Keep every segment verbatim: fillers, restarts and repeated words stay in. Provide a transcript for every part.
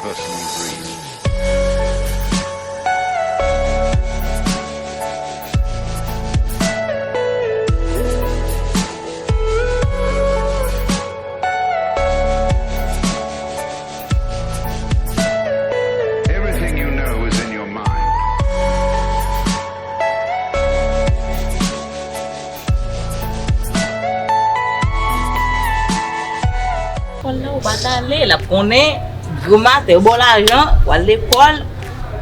personal dreams. Everything you know is in your mind. Lekòl la, ou pa t ale, l ap konnen, gwo maten, yo ba w lajan, w al lekòl.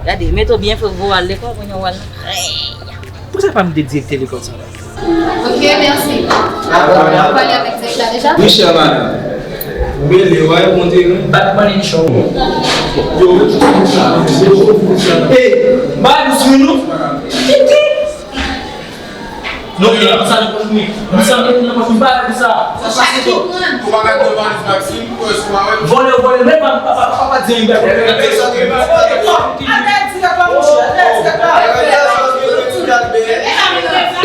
Gade, mete w byen fre, w al lekòl, kounye a w al nan krèy. Poukisa pa mete direktè lekòl sa la? Ok, mèsi. Ou pale avèk direktè la deja? Wi, chè madanm. Ou rele, w a reponn, wi. Bad Bunny Show. Yo, yo, yo, yo, yo. Hey, bad, sou nou. Titi. Non, e, sa li konn wi. Li sanble li nan pòch, li pa rete sa. Sa pase to. Ou pa gade valiz Maxime, ou wè si w pa wè. Vòlè, vòlè, men pa, pa, pa, pa, pa di anyen, bèl. Atè dirèk la, monchè, atè dirèk la.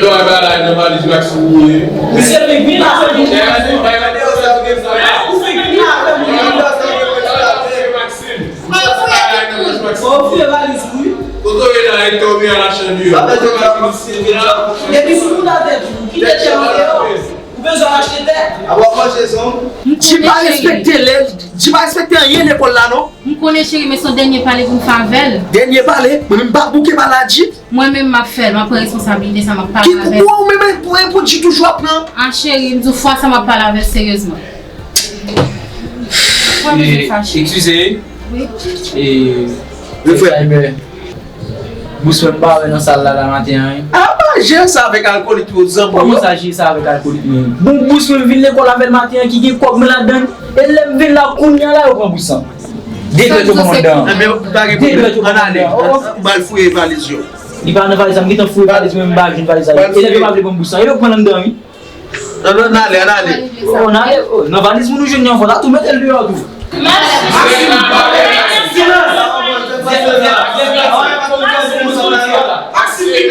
Yo, ay bagay nan valiz Maxime li ye. Misye vin, vin la, fè vin la. Ou vin, vin la, fè vin la. Maxime. Ou fouye valiz, wi. Kote w ye la, Hector, ou al achte deyò. Depi sou moun atè tou, kite tè an deyò. Ou bezwen achte tè. Aba manje zong. Di pa respekte lè, di pa respekte anyen lekòl la non. M konnen cheri, men se yon dènye pale pou m fè avè l. Dènye pale, mwen menm m pa bouke pale a Dji. Mwen menm m ap fè l, m ap pran responsablite sa, m ap pale avè l. Ki pou ou menm pou, pou Dji toujou ap pran? A cheri, m di w fwa sa m ap pale avè l seryezman. Mwen bezwen fache. Eskize. Wi. E, Wi, frè. Alzheimer. Bous mwen m pa wè nan sal la, la maten an, wi. A pa jere sa avèk alkòlik yo, zanmi yo. Kòman sa jere sa avèk alkòlik mwen? Bon, bous mwen vin lekòl avè l maten an ki gen kòb mwen ladan l. E lè m vin la, kounye a la, yo pran bous lan. De dwèt yo pran anndan an. Ebyen, pa gen pwoblèm. Ann ale. Ou ba l fouye valiz yo. Li pa nan valiz la, m gentan fouye valiz mwen, m pa jwenn valiz la. Elèv yo pa vle ban m bous lan. E yo pran l anndan, wi. Ann, ann ale, ann ale. Oh, ann ale. Oh, nan valiz moun ou jwenn yon fò, la tou mete l deyò tou. Silans!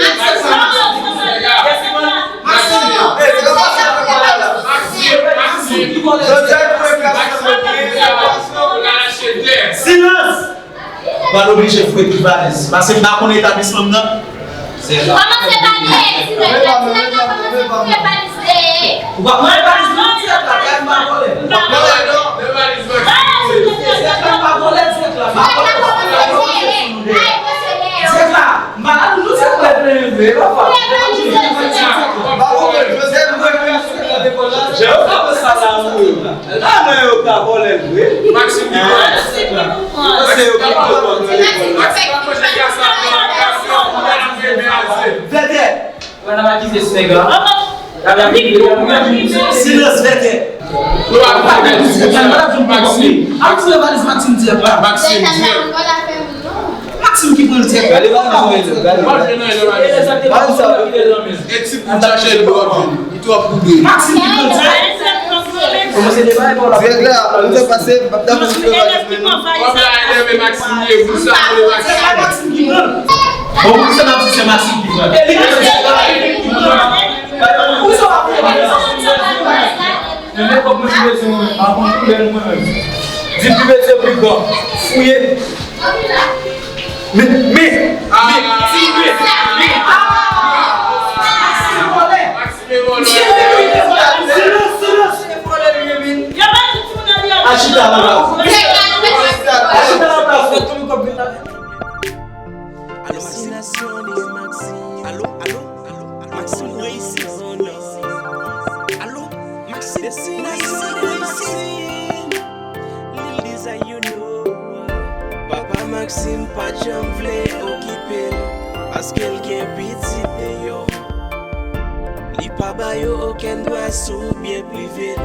Silans! M pral oblije fouye tout valiz. Paske m pa konn etablisman m nan. Kòmanse pale, ti nèg la, ti nèg la kòmanse fouye valiz li. Ou pa pran valiz mwen, ti nèg la, ti nèg la pa vòlè. Ti nèg la pa vòlè, ti nèg la. Ti nèg la kòmanse fouye. Ay, mwen se Leo. Ti nèg la, m pa la pou nou, ti nèg la plenyen vre, papa. Fouye valiz li, ti nèg la. Jè, yo ka fè sa la, wi. A, men yo ka vòlè l vre. Maxime ki pran. Maxime ki pran. Maxime pa manje kasa, pran kasa, pran kasa. Vètè. Madam akize ti nèg la. Silans, vètè. Nou pa pale di Maxime. Maxime. Maxime dirèk la. Maxime dirèk. Maxime ki pran l dirèk. Gade valiz mwen, gade. Valiz sa, yo kite l nan men l. E ti bout chache l dwòl, li twò poudre. Maxime ki pran l dirèk. Kòmanse deba e pa w la. Dirèk la, nou fè pase, m ap dakò pou fè valiz mwen non. Kòb la e nan men Maxime ye, pou sa, pou Maxime. Maxime ki pran l. Bon, pou sa, n ap di se Maxime ki pran l. E li menm se pa li ki pran l. Pou sa, w ap fè valiz. Men, men kòb mwen, ti bezwen mwen, pa konn koulè l mwen menm. Di pi bezwen pi gran. Fouye. Men, men, men, ti men, men, ah! Maxime vòlè. Maxime vòlè. Silans, silans. Achita la la. Achita la la. Alo, Maxime. Alo, alo, alo, Maxime reyisi. Alo, Maxime, Maxime reyisi. Lil Deza, you know. Papa Maxime pa t janm vle okipe l, paske l gen pitit deyò. Li pa ba yo okenn dwa sou byen prive l,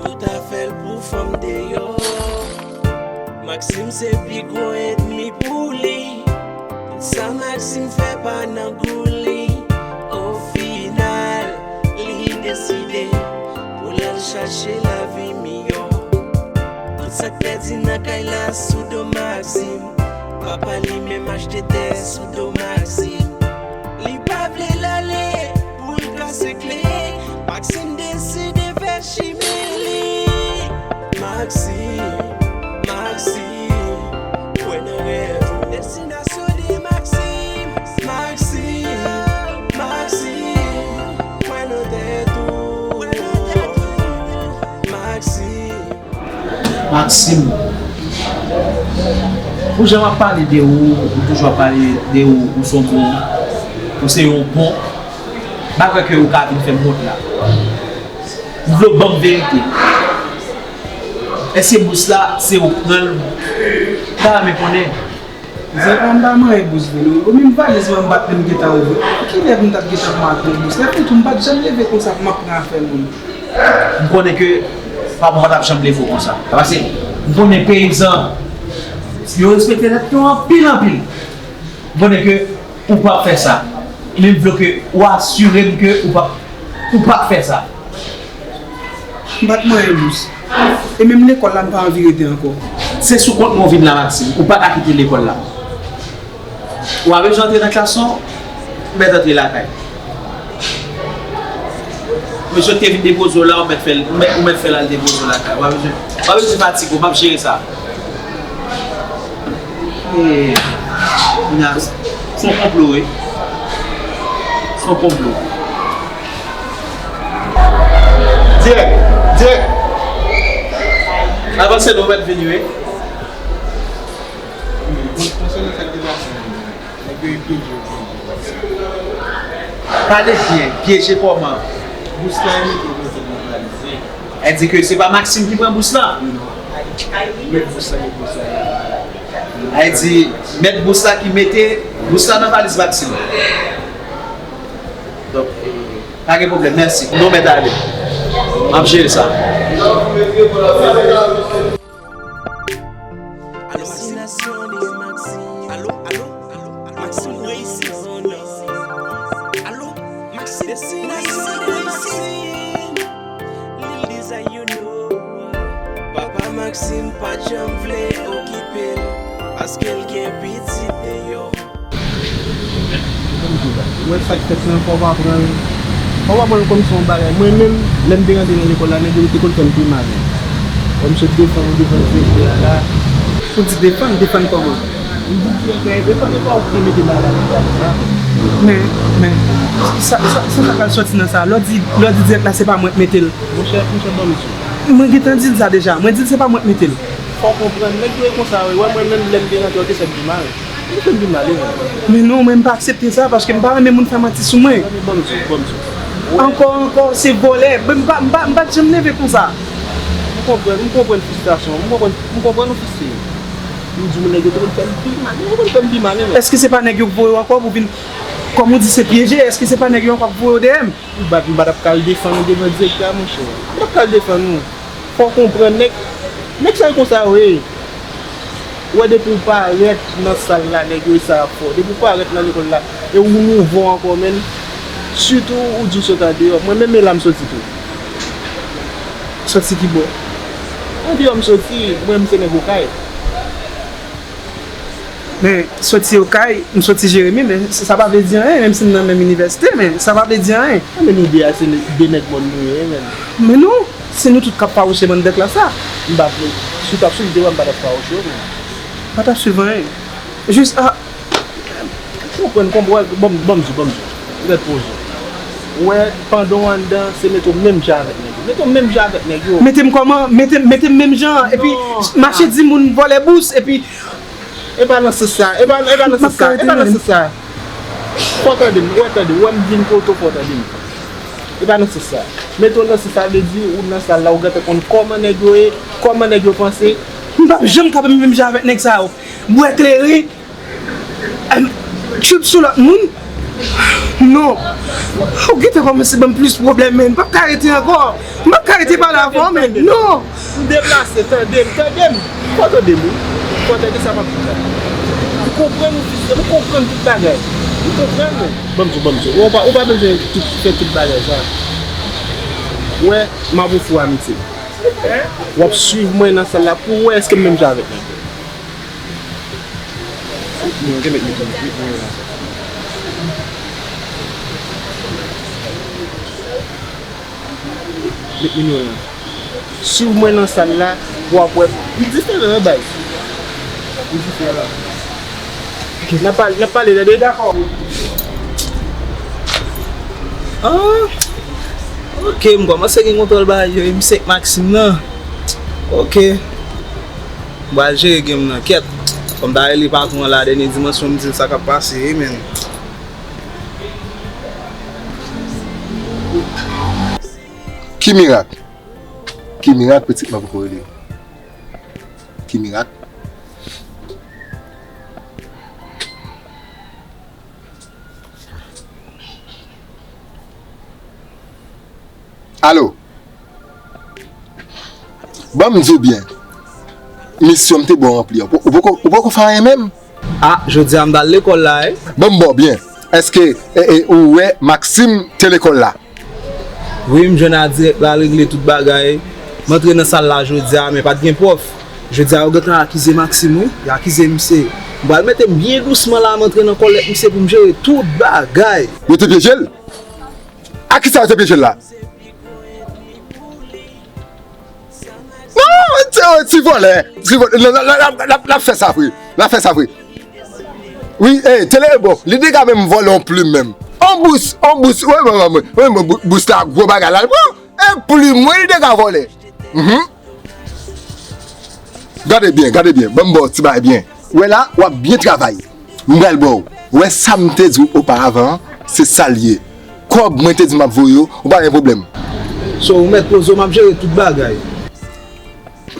tout afè l pou fanm deyò. Maxime se pi gwo ènmi pou li. Tout sa Maxime fè pa nan gou li. Ofinal, li deside pou l al chache lavi miyò. Tout sa k pèdi nan kay la sou do Maxime. Papa li menm achte tè sou do Maxime. Li pa vle l ale pou l kase kle. Maxime deside fè chimen li. Maxime, Maxime, Maxime, pou jan w ap pale de ou, ou toujou ap pale de ou, ou se yon bon, ou se yon bon, m pa kwè ke ou ka vin fè m wont la. M vle w ban m verite. Èske bous la, se ou k pran l? M ta renmen konnen. Zè pa m pa manyen bous vre non. Ou menm valiz mwen m pa t menm gentan ouvri. Kilè pou m t ap gentan pran ak yon bous? Epi tou m pa t janm leve konsa pou m ap pran afè moun. M konnen ke papa w pa t ap janm leve w konsa. Paske m konnen peyizan, yo respekte tèt yo anpil, anpil. M konnen ke ou p ap fè sa. Men m vle ke ou asire m ke ou p ap, ou p ap fè sa. M pa t manyen bous. E menm lekòl la, m pa anvi rete ankò. Se sou kont mwen w vin la, Maxime. Ou pa ka kite lekòl la. Ou pa bezwen antre nan klas non, ou mèt antre lakay. Mesye ki te vin depoze w la, ou mèt fè l, ou mèt, ou mèt fè l al depoze w lakay. Ou pa bezwen, ou pa bezwen fatige w, m ap jere sa. E, kounye a, se yon konplo, wi. Se yon konplo. Dirèk, dirèk. Avanse non, ou mèt vini, wi. Konsènan sa k te pase an, nèg yo pyeje w, pyeje w. Pale byen, pyeje kòman? Bous la, e mete yo mete nan valiz li. Sa di ke se pa Maxime ki pran bous la? Non. Mèt bous la, mèt bous la. Sa di, mèt bous la ki mete bous la nan valiz Maxime. Donk, e, pa gen pwoblèm, mèsi. Nou mèt ale. M ap jere sa. Alo, Maxime. Alo, alo, alo. Maxime, reyisi. Alo, Maxime, reyisi, reyisi. Lil Deza, you know. Papa Maxime pa t janm vle okipe l, paske l gen pitit deyò. Ou wè sa k fèt lan, fò w pa pran l, fò w pa pran l kòmsi yon bagay. Mwen menm, lè m te rantre nan lekòl la, nèg yo te konn fè m pi mal. Wè m sot defann, defann direktè a la. Ou di defann, defann kòman? M di direktè a defann, e pa ou ki te mete bagay la, la. Men, men, sa, sa, sa, sa pral sòti nan sa? Lè w di, lè w di dirèk la, se pa mwen k mete l. Monchè, monchè, ban m di w. Mwen gentan di l sa deja. Mwen di l se pa mwen k mete l. Fò w konprann, nèg yo e konsa, wi. Wè mwen menm, lè m te rantre, yo te fè m pi mal. Yo te fè m pi mal, e vre. Men non, mwen m pa aksepte sa, paske m pa renmen moun fè manti sou mwen. Ban m di w, ban m di w. Ankò, ankò, se vòlè. Men m pa, m pa, m pa t janm nève konsa. M konprann, m konprann fristrasyon w. M konprann, m konprann ou fristre. M di w, nèg yo te konn fè m pi mal. Nèg yo konn fè m pi mal, wi. Èske se pa nèg yo k voye w ankò pou vin, kòm ou di, se pyeje? Èske se pa nèg yo ankò k voye w dèyè m? M pa, m pa t ap ka al defann ou devan direktè a, monchè. M pa t ap ka al defann ou. Fò w konprann, nèg, nèg sa yo konsa yo ye. Ou wè, depi w parèt nan sal la, nèg yo, e sa y ap fè w. Depi w parèt nan lekòl la, e ou nouvo ankò, menn. Sitou ou di w sot andeyò. Mwen menm, e la m soti tou. Soti ki bò? Andeyò m soti, mwen, m se nèg Okay. Men, soti Okay, m soti Jeremi, men sa pa vle di anyen, menm si n nan menm inivèsite, men sa pa vle di anyen. An, men nou de a, se de nèg mòn nou ye, menn. Men non, se nou tout k ap fawouche bann dèk la sa. M pa vle, si w t ap swiv de a, m pa t ap fawouche w, menn. Pa t ap swiv anyen. Jis, a, Ou konprann, konprann, ban m, ban m di w, ban m di w. Rèt poze w. Ou wè, pandan w anndan, se mete w menm jan avèk nèg yo. Mete w menm jan avèk nèg yo. Mete m kòman? Mete, mete m menm jan, epi mache di moun vòlè bous, epi E pa nan sans sa, e pa, e pa nan sans sa, e pa nan sans sa. Fò w tande m, ou wè, tande, ou wè m vin kote w, fò w tande m. E pa nan sans sa. Mete w nan sans sa, vle di ou nan sal la, ou gentan konn kòman nèg yo ye, kòman nèg yo panse. M p ap janm ka menm jan avèk nèg sa yo. Bwè kleren, em, tchwip sou lòt moun. Non. Ou gentan kòmanse ban m plis pwoblèm, men m p ap ka rete ankò. M p ap ka rete pale avè w, men non. M deplase, tande m, tande m. Fò w tande m, wi. Fò w tande sa m ap di w la. M konprann ou fristre, m konprann tout bagay. M konprann ou. Ban m di w, ban m di w. Ou pa, ou pa bezwen tout, fè tout bagay sa. Ou wè, m ap ofri w amitye. W ap swiv mwen nan sal la pou w wè èske m menm jan avèk nèg yo. Mwen te met mikwo, mikwo la. Met nimewo la. Swiv mwen nan sal la, w ap wè. Li diferan, wi, baz. Li diferan. Ok. N ap pale, n ap pale, tande? Dakò. Ah. Ok, m kòmanse gen kontwòl bagay yo, m senk Maxime nan. Ok. M pral jere game nan, kèt. Fò m ta rele patwon an la, dènye dimansyon, m di l sa k ap pase, wi, men. Ki mirak? Ki mirak pitit mwen poko rele? Ki mirak? Alo? Ban m di w byen. Misyon m te ba w ranpli an. Ou poko, ou poko fè anyen menm? A, jodi a m t al lekòl la, wi. Ban m ba w byen. Èske, e, e, ou wè Maxime te lekòl la? Wi, m jwenn a dirèk la, l regle tout bagay. M antre nan sal la jodi a, men pa t gen pwòf. Jodi a, yo gentan akize Maxime, wi. Yo akize misye. M pral mete m byen dousman la, m antre nan kòlèt misye pou m jere tout bagay. Yo te pyeje l? A kisa yo te pyeje l la? Non, ti, ti vòlè, ti vòlè. L ap fè sa vre. L ap fè sa vre. Wi, e, tele, bon, li te ka menm vòlè yon plim menm. On bous, on bous. Wi, wi, wi, wi, wi, bous la, gwo bagay la, l pran. E plim, wi, li te ka vòlè. Mhm. Gade byen, gade byen. Ban m ba w ti bagay byen. Wè la, w ap byen travay. M pral ba w. Wè sa m te di w oparavan an, se sa l ye. Kòb mwen te di m ap voye w, ou pa gen pwoblèm. So, ou mèt poze w, m ap jere tout bagay.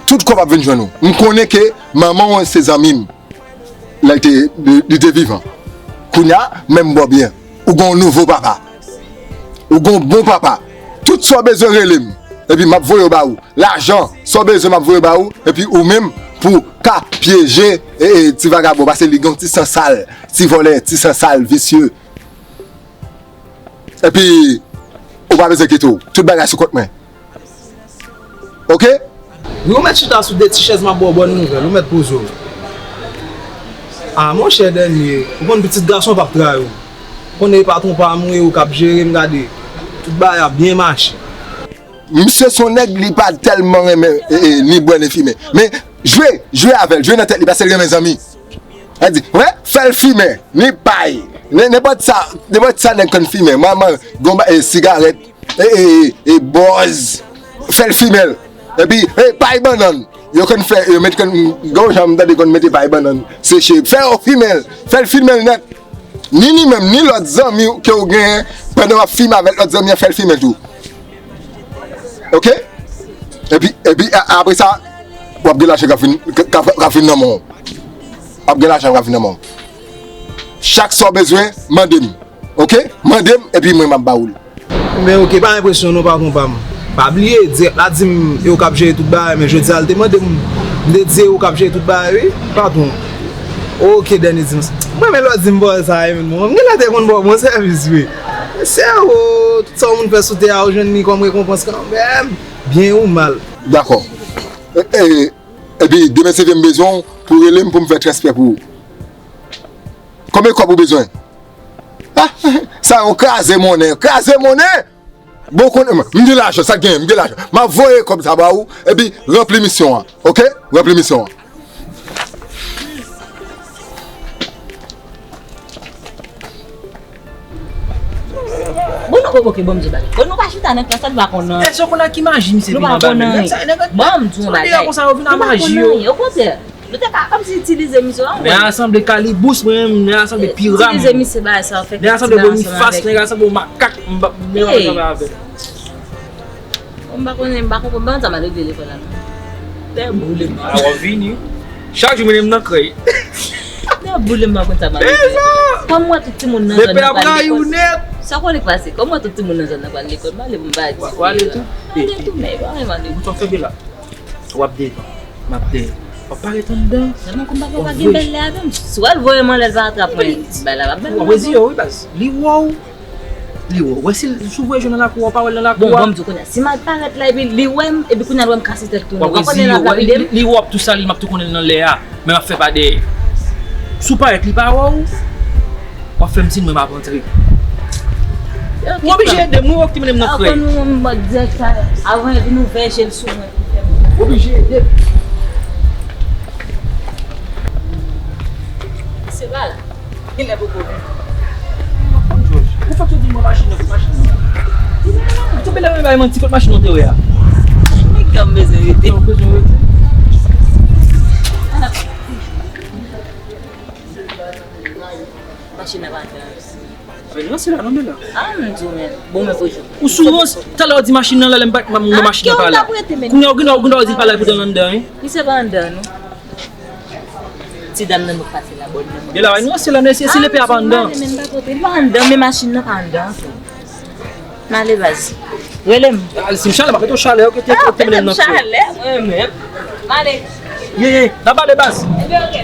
Tout kòb ap vin jwenn ou. M konnen ke manman w se zanmi m. Lè l te, li, li te vivan. Kounye a, men m ba w byen. Ou gon nouvo papa. Ou gon bon papa. Tout sa w bezwen rele m. Epi m ap voye yo ba ou. Lajan, sa w bezwen m ap voye ba ou. Epi ou menm pou ka pyeje, e, e, ti vagabon. Paske li gon ti san sal, ti vòlè, ti san sal, visye. Epi, ou pa bezwen enkyete w. Tout bagay sou kont mwen. Oke? Wi, ou mèt chita sou de ti chèz, m ap ba w bòn nouvèl. Ou mèt poze w. A, monchè, dènye, ou konn pitit gason p ap trayi w. Ou konnen e patwon pa m ou ye, ou k ap jere m, gade. Tout bagay ap byen mache. Misye se yon nèg, li pa tèlman renmen, e, e, ni bwè, ni fimen. Men, jwe, jwe avè l, jwe nan tèt li, paske l renmen zanmi. Sa di, wè, fè l fimen, ni pay. Nen-, nenpòt sa, nenpòt sa nèg konn fimen. Manman, gon ba-, e, sigarèt, e, e, e, e, bòz. Fè l fimen l. Epi, e, pay bannann. Yo konn fè, yo met konn, gon jan m tande konn mete pay bannann, seche. Fè yo fimen l. Fè l fimen l nèt. Ni li menm, ni lòt zanmi w ke w genyen, pandan w ap fimen avèk lòt zanmi an, fè l fimen tou. Oke? Epi, epi, a-, apre sa, w ap gen lajan k ap vin, k, k ap, k ap vin nan men w. W ap gen lajan k ap vin nan men w. Chak sa w bezwen, mande m. Oke? Mande m, epi mwen, m ap ba ou l. Men oke, pa enpresyon non, patwon pa m. Pa bliye, dirèk la di m, e ou k ap jere tout bagay, men jodi a, l te mande m, m te di, e ou k ap jere tout bagay, wi, patwon. Oke, dènye dimansyon. Mwen, men lè w di m bò sa, e, men, m genlè te konn ba w bon sèvis, wi. Se, o, tout sa yon moun fè sou tè a, ou jwenn li kòm rekonpans kanmenm, byen ou mal. Dakò. E, e, epi, demen se vre m bezwen w pou rele m pou m fè transfè pou ou. Konbyen kòb ou bezwen? Ah, sa yo kraze monnen, kraze monnen! Bon, konnen, m gen lajan, sa k genyen, m gen lajan. M ap voye kòb sa ba ou, epi ranpli misyon an, oke? Ranpli misyon an. Bon, nou, oke, bon, m di bagay. Bon, nou pa chita nan klas la, nou pa konn anyen. Èske w konn ak ki maji misye vin anba menm? Nèg sa, nèg, bon, m di yon bagay. Nèg konsa yo vin ak maji yo. Nou pa konn anyen, okontrè. Nou te ka kòmsi itilize misye an. Nèg la sanble kalibous, mwen menm, nèg la sanble piram. Itilize misye bagay sa, fè ti gason avèk. Nèg la sanble Bonifas, nèg la sanble yon makak, m pa, m pa konn travay avè l. Bon, m pa konnen, m pa konprann, m pa konn sa m al regle lekòl la non. Tè boule m. A, w ap vini. Chak jou mennen m nan krèy. Tè boule m, m pa konn sa m al regle lekòl la. Kòm m wè tout timoun nan zòn nan pral lekòl. Sa konnen k pase? Kòm m wè tout timoun nan zòn nan pral lekòl, m ale pou m pa di. W ale tou. M ale tou, men pa menm ale. Bouton kenbe la. W ap devan, m ap dèyè. W ap parèt anndan. Sèlman kòm papa pa gen bèl lè avè m. Si w al voye m anlè, l pa atrap mwen, bay la p ap bèl. W ap wè zye w, wi, baz. Li wè w. Li wè w. Wè si l, si w voye je w nan lakou a, w pa wè l nan lakou a. Bon, bon, m di w kounye a. Si m al parèt la, epi li wè m, epi kounye a l wè m kase tèt tounen. W ap wè zye w. Li, li wè w ap tou sali l, m ap tou konnen l nan lè a. Men m ap fè pa dèyè. Si w parèt, li pa wè w. W ap fè m di mwen m ap antre. Ou oblije ede m, wi, w ki mennen m nan krèy. Ankò nou menm mòd dirèk sa, avan l vin ouvè je l sou mwen pou fè m. Ou oblije ede m. Se pa la. Kilè poko vini? Ou fèk soti mwen machin nan, machin nan. Ou tonbe la, mwen bay manti, kot machin nan te wè a? Nèg la m bezwen rete. Ou bezwen rete? Machin nan pa anndan. Avè nou se la non, men la. Ah, m di w, men. Bon, men fò jwe. Ou sou rans, talè w di machin nan la, lè m pa, m, m, machin nan pa la. Kounye a, ou gen dwa, ou gen dwa di l pa la, poutan l anndan, wi. Li se pa anndan, non. Ti dam nan nou pase la, bòn nan. Gen la, nou se la, men si, si lepè a pa anndan. M ale, men m pa pote. Li pa anndan, men machin nan pa anndan. M ale, baz. Rele m. Ah, si m chalè, m ap mete w chalè, ok, te, ah, te mennen m nan fè. Chalè, mwen menm. M ale. Ye, ye, n ap ale, baz. Ebyen, ok.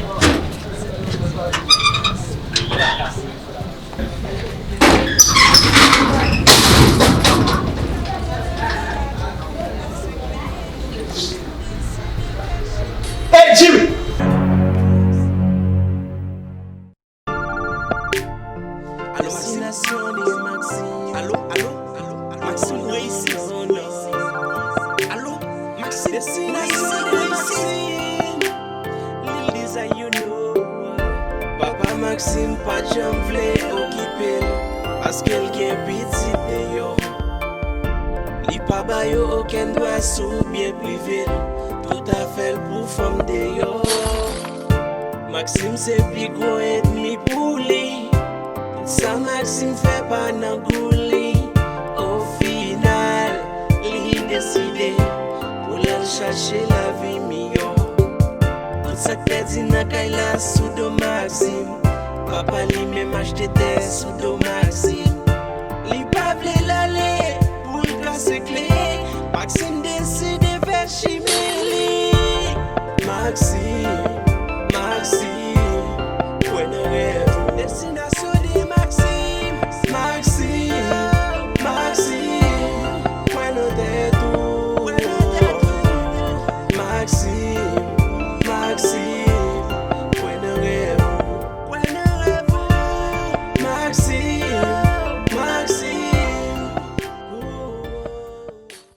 Hey, Jimmy! Alo, Maxime. Alo, alo, alo, Maxime, reyisi. Alo, Maxime, reyisi. Lil Deza, you know. Papa Maxime pa t janm vle okipe l, paske l gen pitit deyò. Li pa ba yo okenn dwa sou byen prive l, tout afè l pou fanm deyò. Maxime se pi gwo ènmi pou li. Tout sa Maxime fè pa nan gou li. Ofinal, li deside pou l al chache lavi miyò. Tout sa k pèdi nan kay la sou do Maxime. Papa li menm achte tè sou do Maxime. Li pa vle l ale pou l kase kle. Maxime deside fè chimen li. Maxime.